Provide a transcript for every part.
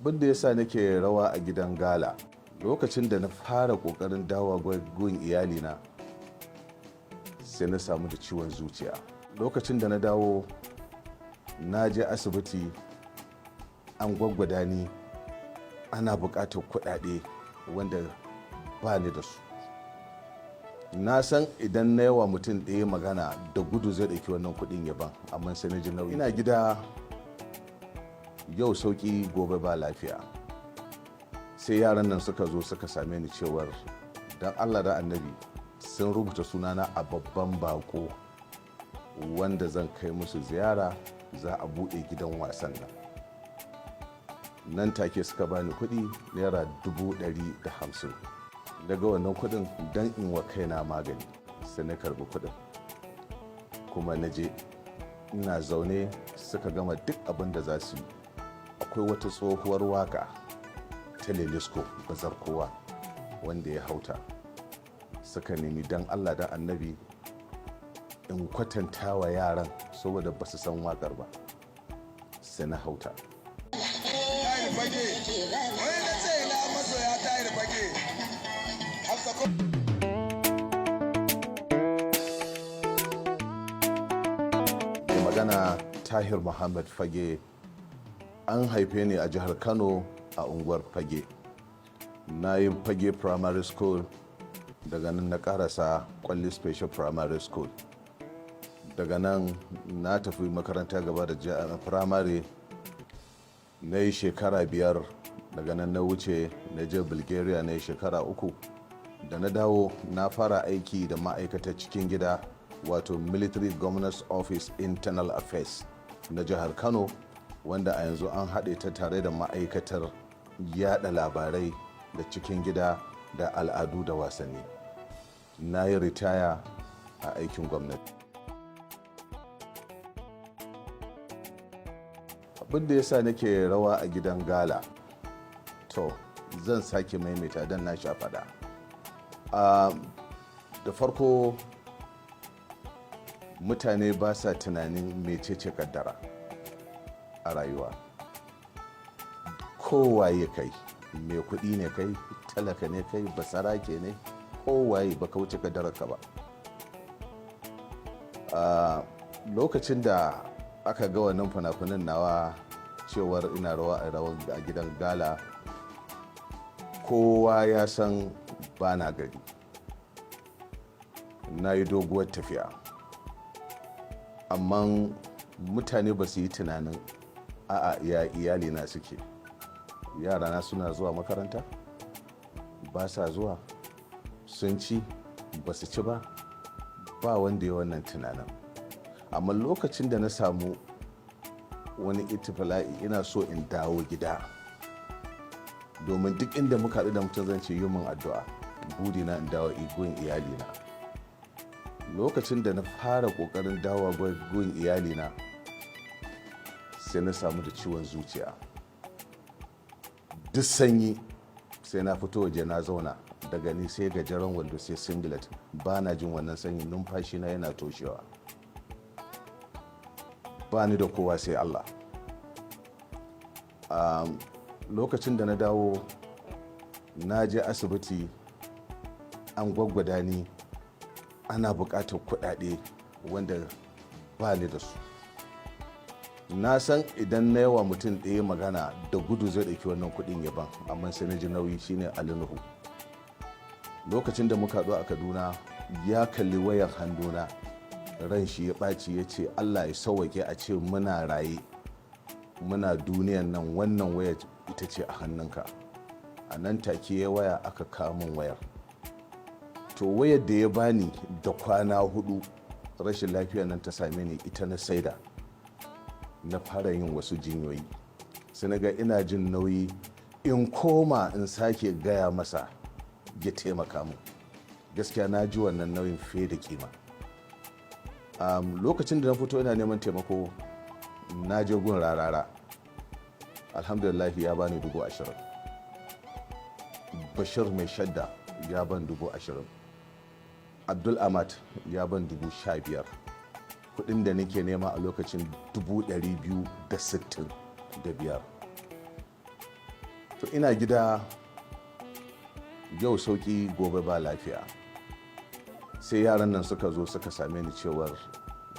Abin da yasa nake rawa a gidan gala, lokacin da na fara kokarin dawowa gun iyalina, sai na samu da ciwon zuciya. Lokacin da na dawo, na je asibiti, an gwaggwada ni, ana buƙatar kuɗaɗe wanda ba ni da su. Na san idan na yawa mutum ɗaya magana, da gudu zai ɗauki wannan kuɗin ya ban, amma sai na ji nauyi. Ina gida, yau sauƙi, gobe ba lafiya. Sai yaran nan suka zo suka same ni cewar don Allah da Annabi sun rubuta sunana a babban bako wanda zan kai musu ziyara, za a buɗe gidan wasan nan. Nan take suka bani kuɗi ₦150,000. Daga wannan kuɗin don in wa kaina magani, sai na karbi kuɗin kuma na je. Ina zaune suka gama duk abin da za su yi. Akwai wata tsohuwar waka ta Lelisko, Bazar Kowa, wanda ya hauta. Suka nemi don Allah da Annabi in kwatanta wa yaran saboda ba su san wakar ba, sai na hauta. Tahir Fage, wai na ce ina masoya Tahir Fage. Hafsa ko Mai magana Tahir Muhammad Fage. An haife ni a jihar Kano, a unguwar Fage. Na yi Fage Primary School, daga nan na karasa Kwalli Special Primary School. Daga nan na tafi makaranta gaba da primary, na yi shekara 5. Daga nan na wuce na je Bulgaria, na yi shekara 3. Da na dawo, na fara aiki da ma'aikatar cikin gida, wato Military Governor's Office, Internal Affairs na jihar Kano, wanda a yanzu an haɗe ta tare da ma'aikatar yada labarai da cikin gida da al'adu da wasanni. Na yi ritaya a aikin gwamnati. Abin da yasa nake rawa a gidan gala, to, zan sake maimaita don na sha faɗa. Da farko, mutane ba sa tunanin mecece kaddara a rayuwa. Kowaye kai, mai kuɗi ne kai, talaka ne kai, basarake ne, kowaye, baka wuce kaddararka ba. Lokacin da aka ga wannan fina-finan nawa cewar ina rawa a rawar a gidan gala, kowa ya san ba na gari, na yi doguwar tafiya. Amma mutane ba su yi tunanin a'a, ya iyali na suke, yarana suna zuwa makaranta, ba sa zuwa, sun ci, ba su ci ba. Ba wanda ya wannan tunanin. Amma lokacin da na samu wani itifila'i, ina so in dawo gida, domin duk inda muka haɗu da mutum zan ce yi min addu'a, burina in dawo gun iyalina. Lokacin da na fara ƙoƙarin dawo gun iyalina, sai na samu da ciwon zuciya. Duk sanyi sai na fito waje na zauna, daga ni sai gajeren wando sai singlet. Ba na jin wannan sanyi, numfashi na yana toshewa. Ba ni da kowa sai Allah. Lokacin da na dawo, na je asibiti, an gwaggwada ni, ana buƙatar kuɗaɗe wanda ba ni da su. Na san idan na yawa mutum ɗaya magana, da gudu zai ɗauki wannan kuɗin ya ban, amma sai na ji nauyi. Shine Ali Nuhu. Lokacin da muka haɗu a Kaduna, ya kalli wayar hannuna, ran shi ya ɓaci, ya ce Allah ya sauwake a ce muna raye, muna duniyan nan, wannan wayar ita ce a hannunka. A nan take ya waya aka kawo min wayar. To, wayar da ya bani, da kwana 4 rashin lafiya nan ta same ni. Ita na saida na fara yin wasu jinyoyi. Sai na ga ina jin nauyi in koma in sake gaya masa ya taimaka min. Gaskiya na ji wannan nauyin fiye da kima. Lokacin da na fito ina neman taimako, na je gun Rarara, alhamdulillah ya bani 20,000. Bashir Mai Shadda ya ban 20,000. Abdul Ahmad ya ban 15,000. Kudin da nake nema a lokacin 265,000. To ina gida, yau sauki gobe ba lafiya, sai yaran nan suka zo suka same ni cewar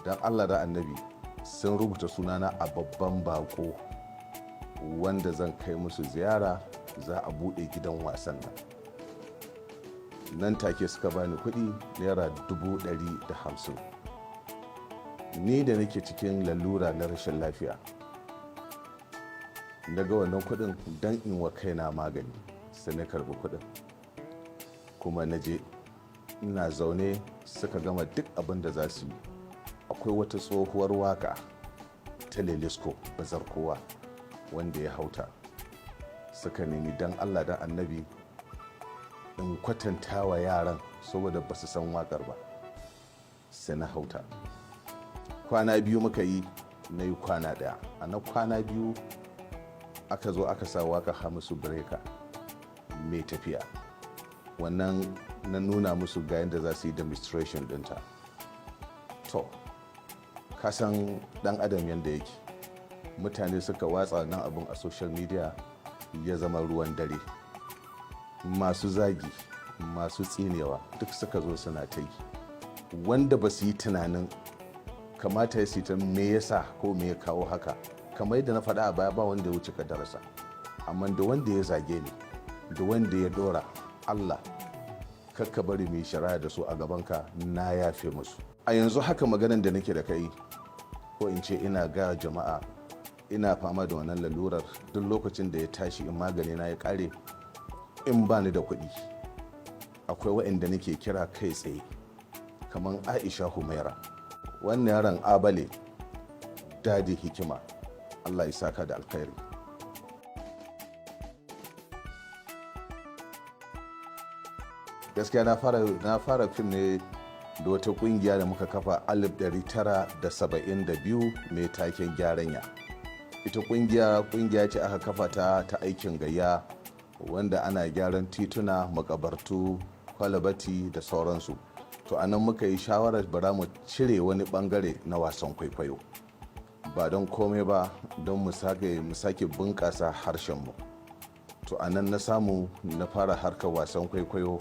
don Allah da Annabi sun rubuta sunana a babban bako wanda zan kai musu ziyara, za a buɗe gidan wasan nan. Nan take suka bani kuɗi ₦150,000. Ni da nake cikin lalura na rashin lafiya, na ga wannan kuɗin don in wa kaina magani, sai na karbi kuɗin kuma na je. Ina zaune suka gama duk abin da za su yi. Akwai wata tsohuwar waka ta Lelisko, Bazar Kowa, wanda ya hauta. Suka nemi don Allah da Annabi in kwatanta wa yaran saboda ba su san wakar ba, sai na hauta. Kwana 2 muka yi, na yi kwana 1. A na kwana 2 aka zo aka sa waka Hamisu Breaker, Mai Tafiya. Wannan na nuna musu ga yadda za su yi demonstration dinta. To kasan dan adam yadda yake, mutane suka watsa nan abin a social media, ya zama ruwan dare. Masu zagi, masu tsinewa, duk suka zo suna ta yi, wanda ba su yi tunanin kamata ya ta me yasa ko me ya kawo haka. Kamar yadda na faɗa a baya, ba wanda ya wuce kadarsa. Amma da wanda ya zage ni da wanda ya dora, Allah kakka bari mu yi shari'a da su a gabanka, na yafe musu. A yanzu haka maganan da nake da kai, ko in ce ina ga jama'a, ina fama da wannan lalurar. Duk lokacin da ya tashi, in magani na ya kare, in ba ni da kuɗi, akwai waɗanda nake kira kai tsaye, kamar Aisha Humaira, wannan yaron Abale, Dadi Hikima. Allah ya saka da alkhairi. Gaskiya na fara fim ne da wata kungiya da muka kafa 1972 mai taken Gyaranya. Ita kungiya ce aka kafa ta ta aikin gayya, wanda ana gyaran tituna, makabartu, kwalabati da sauransu. To anan muka yi shawarar bara mu cire wani bangare na wasan kwaikwayo, ba don komai ba don mu sake bunƙasa harshenmu. To anan na samu na fara harkar wasan kwaikwayo.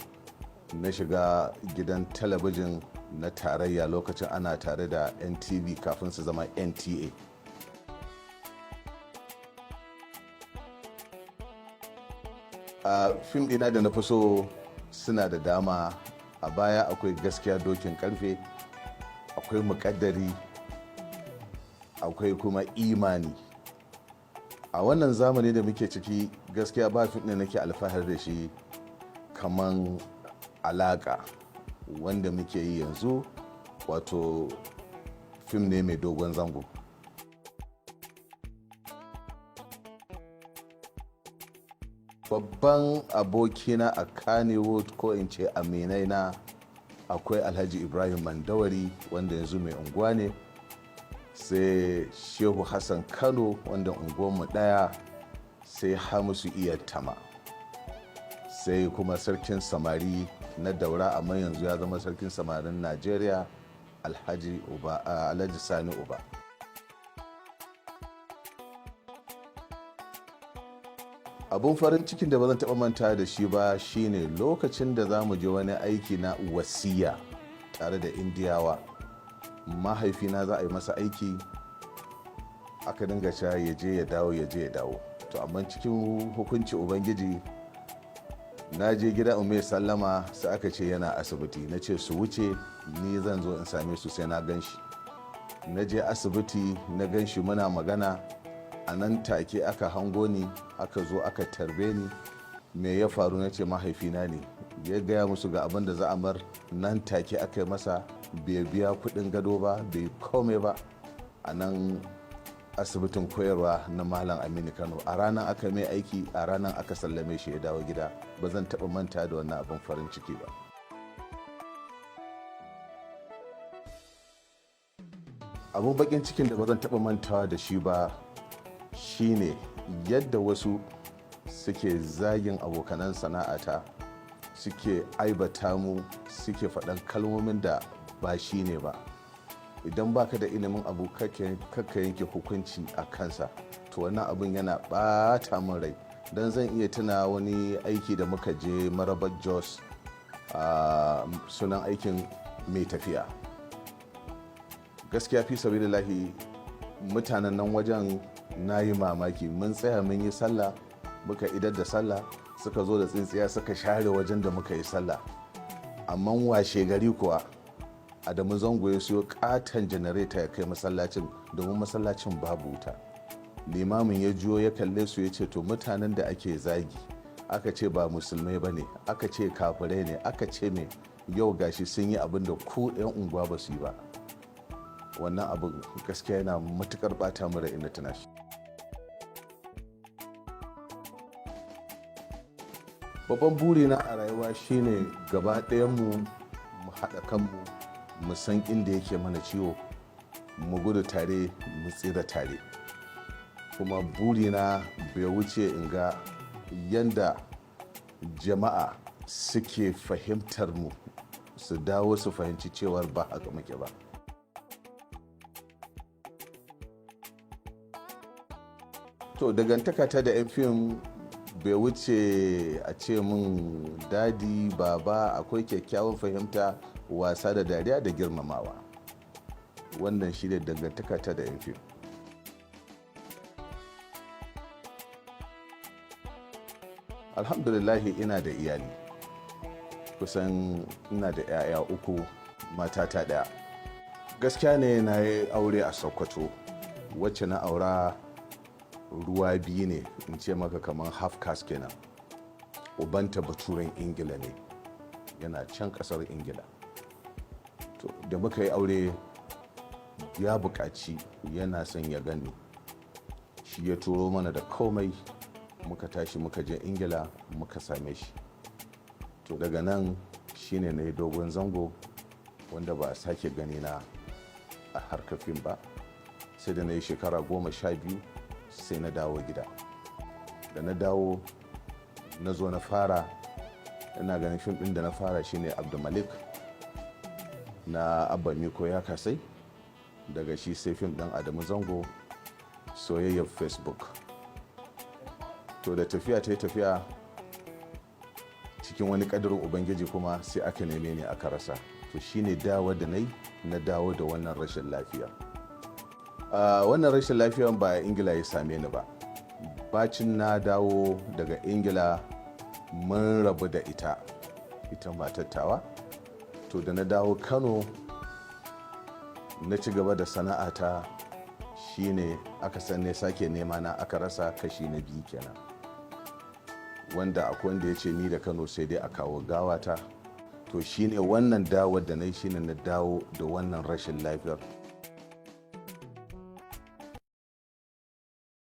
Na shiga gidan talabijin na tarayya, lokacin ana tare da NTV kafin su zama NTA. A fim ɗina da na fi so suna da dama. A baya akwai Gaskiya Dokin Karfe, akwai Muƙaddari, akwai kuma Imani. A wannan zamani da muke ciki, gaskiya ba fim ɗin nake alfahar da shi kaman Alaka wanda muke yi yanzu, wato fim ne mai dogon zango. Babban abokina a Kannywood, ko in ce aminai na, akwai Alhaji Ibrahim Mandawari, wanda yanzu mai unguwa ne, sai Shehu Hassan Kano, wanda unguwanmu daya, sai Hamisu Iya Tama, sai kuma sarkin samari na Daura, amma yanzu ya zama sarkin samarin Najeriya, Alhaji Uba, Alhaji Sani Uba. Abun farin cikin da ba zan taɓa manta da shi ba shine lokacin da za mu je wani aiki na Wasiya tare da Indiyawa. Mahaifina za a yi masa aiki, aka dinga cewa ya je ya dawo, ya je ya dawo. To amma cikin hukunci Ubangiji, na je gida in mai sallama, sai aka ce yana asibiti. Na ce su wuce, ni zan zo in same su sai na gan shi. Na je asibiti, na gan shi, muna magana. A nan take aka hango ni, aka zo aka tarbe ni. Me ya faru? Na ce mahaifina ne. Ya gaya musu ga abin da za a mar. Nan take aka yi masa, bai biya kudin gado ba, bai komai ba. A nan asibitin koyarwa na Malam Aminu Kano, a ranar aka mai aiki, a ranar aka sallame shi ya dawo gida. Ba zan taɓa manta da wannan abin farin ciki ba. Abin bakin cikin da ba zan taɓa mantawa da shi ba shine yadda wasu suke zagin abokanan sana'ata, suke aibata mu, suke faɗan kalmomin da ba shi ne ba. Idan baka da ilimin abu, kakka yanke hukunci a kansa. To wannan abin yana ɓata min rai. Don zan iya tuna wani aiki da muka je Marabar Jos, a sunan aikin Mai Tafiya. Gaskiya fi sabilillahi, mutanen nan wajen na yi mamaki. Mun tsaya mun yi sallah, muka idar da sallah, suka zo da tsintsiya suka share wajen da muka yi sallah. Amma washe gari kuwa Adamu Zango ya siyo katon janareta ya kai masallacin, domin masallacin babu wuta. Limamin ya juyo ya kalle su ya ce, "To, mutanen da ake zagi, aka ce ba musulmai ba ne, aka ce kafirai ne, aka ce me, yau gashi sun yi abin da ku 'yan unguwa ba su yi ba." Wannan abin gaskiya yana matukar bata mura ina tuna shi. Babban burina a rayuwa shine gaba ɗayanmu mu haɗa kanmu, mu san inda yake mana ciwo, mu gudu tare, mu tsira tare. Kuma burina bai wuce in ga yanda jama'a suke fahimtar mu, su dawo su fahimci cewar ba haka muke ba. To, dangantaka ta da 'yan fim bai wuce a ce mun dadi, baba. Akwai kyakkyawan fahimta, wasa da dariya da girmamawa. Wannan shi ne dangantaka ta da 'yan fim. Alhamdulillahi, ina da iyali. Kusan ina da 'ya'ya uku, matata ɗaya. Gaskiya ne, na yi aure a Sokoto. Wacce na aura ruwa biyu ne, in ce maka kamar half caste kenan. Ubanta baturen Ingila ne, yana can kasar Ingila. To, da muka yi aure ya buƙaci yana son ya gani. Shi ya turo mana da komai, muka tashi muka je Ingila muka same shi. To, daga nan shine na yi dogon zango wanda ba a sake gani na a harkar fim ba, sai da na yi shekara 12, sai na dawo gida. Da na dawo, na zo na fara, ina ganin fim ɗin da na fara shine Abdulmalik na Abba Miko Ya Kasai. Daga shi sai fim ɗin Adamu Zango, Soyayyar Facebook. To, da tafiya ta yi tafiya, cikin wani ƙadarin Ubangiji kuma sai aka neme ni aka rasa. To, shine dawo da na yi, na dawo da wannan rashin lafiya. Wannan rashin lafiyan ba a Ingila ya same ni ba. Bacin na dawo daga Ingila, mun rabu da ita, ita matattawa. To, da na dawo Kano na ci gaba da sana'ata, shine aka san ne sake nema na aka rasa, kashi na biyu kenan, wanda akwai wanda ya ce ni da Kano sai dai a kawo gawata. To, shine wannan dawar da na yi, shine na dawo da wannan rashin lafiyar.